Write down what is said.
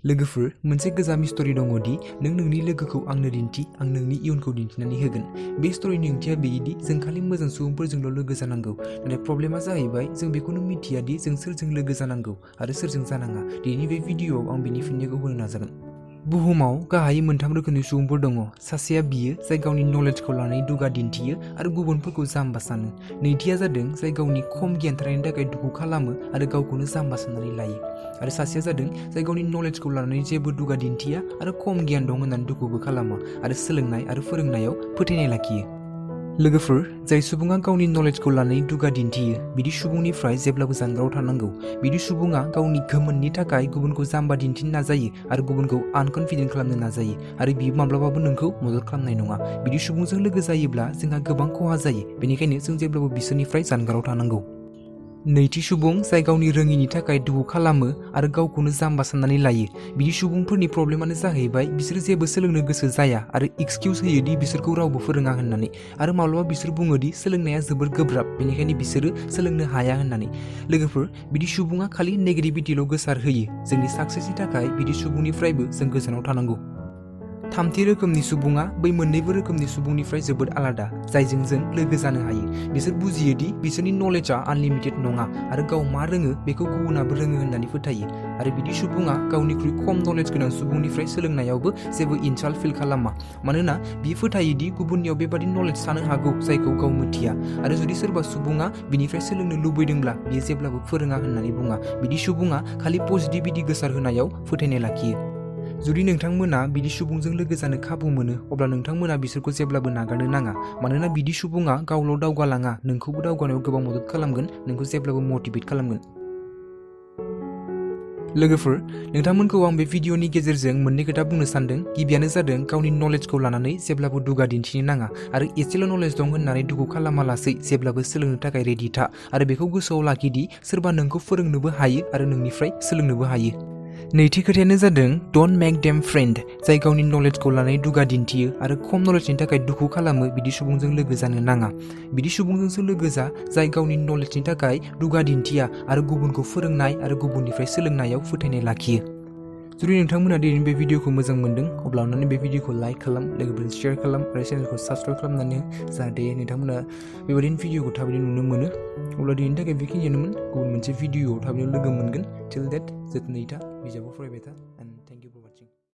लोगोफोर मोनसे गोजाम स्टोरी दङ दि नों नोंनि लोगोखौ आंनो दिन्थि आं नोंनि इयुनखौ दिन्थिनानै होगोन। बे स्टोरीनि ओंथिया बेदि जों खालि मोजां सुबुंफोरजोंल' लोगो जानांगौ। नाथाय प्रब्लेमा जाहैबाय जों बेखौनो मिथिया दि जों सोरजों लोगो जानांगौ आरो सोरजों जानाङा। दिनैनि बे भिडिअ'आव आं बेनि फिननायखौ होनो नाजागोन। बुहुमाव गाहायै मोनथाम रोखोमनि सुबुंफोर दङ। सासेया बियो जाय गावनि नलेजखौ लानानै दुगा दिन्थियो आरो गुबुनफोरखौ जाम्बा सानो। नैथिया जादों जाय गावनि खम गियान थानायनि थाखाय दुखु खालामो आरो गावखौनो जाम्बा साननानै लायो। आरो सासेया जादों जाय गावनि नलेजखौ लानानै जेबो दुगा दिन्थिया आरो खम गियान दं होननानै दुखुबो खालामा आरो सोलोंनाय आरो फोरोंनायाव फोथायनाय लाखियो। लोगोफोर, जाय सुबुङा गावनि नलेजखौ लानानै दुगा दिन्थियो बिदि सुबुंनिफ्राय जेब्लाबो जानगाराव थानांगौ। बिदि सुबुङा गावनि गोमोननि थाखाय गुबुनखौ जाम्बा दिन्थिनो नाजायो आरो गुबुनखौ आनकनफिडेन्ट खालामनो नाजायो आरो बियो माब्लाबाबो नोंखौ मदद खालामनाय नङा। बिदि सुबुंजों लोगो जायोब्ला जोंहा गोबां खहा जायो, बेनिखायनो जों जेब्लाबो बिसोरनिफ्राय जानगाराव थानांगौ। नैथि सुबुं जाय गावनि रोङिनि थाखाय दुखु खालामो आरो गावखौनो जाम्बा साननानै लायो। बिदि सुबुंफोरनि प्रब्लेमानो जाहैबाय बिसोरो जेबो सोलोंनो गोसो जाया आरो एक्सकिउज होयो दि बिसोरखौ रावबो फोरोङा होननानै। आरो माब्लाबा बिसोर बुङो दि सोलोंनाया जोबोर गोब्राब, बेनिखायनो बिसोरो सोलोंनो हाया होननानै। लोगोफोर, बिदि सुबुङा खालि नेगेटिभिटिल' गोसार होयो। जोंनि साक्सेसनि थाखाय बिदि सुबुंनिफ्रायबो जों गोजानाव थानांगौ। थामथि रोखोमनि सुबुङा बै मोन्नैबो रोखोमनि सुबुंनिफ्राय जोबोद आलादा, जायजों जों लोगो जानो हायो। बिसोर बुजियो दि बिसोरनि नलेजआ आनलिमिटेड नङा आरो गाव मा रोङो बेखौ गुबुनाबो रोङो होननानै फोथायो। आरो बिदि सुबुङा गावनिख्रुइ खम नलेज गोनां सुबुंनिफ्राय सोलोंनायावबो जेबो इनसाल्ट फिल खालामा, मानोना बियो फोथायो दि गुबुननियाव बेबादि नलेज थानो हागौ जायखौ गाव मिथिया। आरो जुदि सोरबा सुबुङा बिनिफ्राय सोलोंनो लुबैदोंब्ला बियो जेब्लाबो फोरोङा होननानै बुङा। बिदि सुबुङा खालि पजिटिभिटि गोसार होनायाव फोथायनाय लाखियो। जुदि नोंथांमोना बिदि सुबुंजों लोगो जानो खाबु मोनो, अब्ला नोंथांमोना बिसोरखौ जेब्लाबो नागारनो नाङा, मानोना बिदि सुबुङा गावल' दावगालाङा, नोंखौबो दावगानायाव गोबां मदद खालामगोन, नोंखौ जेब्लाबो मटिभेट खालामगोन। लोगोफोर, नोंथांमोनखौ आं बे भिडिअ'नि गेजेरजों मोननै खोथा बुंनो सानदों। गिबियानो जादों गावनि नलेजखौ लानानै जेब्लाबो दुगा दिन्थिनो नाङा आरो एसेल' नलेज दं होननानै दुखु खालामालासै जेब्लाबो सोलोंनो थाखाय रेडि था आरो बेखौ गोसोआव लाखिदि सोरबा नोंखौ फोरोंनोबो हायो आरो नोंनिफ्राय सोलोंनोबो हायो। नैथि खोथायानो जादों डन्ट मेक देम फ्रेन्ड। जाय गावनि नलेजखौ लानानै दुगा दिन्थियो आरो खम नलेजनि थाखाय दुखु खालामो, बिदि सुबुंजों लोगो जानो नाङा। बिदि सुबुंजोंसो लोगो जा जाय गावनि नलेजनि थाखाय दुगा दिन्थिया आरो गुबुनखौ फोरोंनाय आरो गुबुननिफ्राय सोलोंनायाव फोथायनाय लाखियो। जुदि नोंथांमोना दिनैनि बे भिडिअ'खौ मोजां मोनदों, अब्ला अन्नानै बे भिडिअ'खौ लाइक खालाम, लोगोफोरजों शेयार खालाम आरो चेनेलखौ साबस्क्राइब खालामनानै जाहाथे नोंथांमोना बेबायदिनो भिडिअ'खौ थाबैनो नुनो मोनो। अब्ला दिनैनि थाखाय बेखिनियानोमोन। गुबुन मोनसे भिडिअ'आव थाबैनो लोगो मोनगोन। टिल देट जोथोनै था, बिजाबाव फरायबाय था।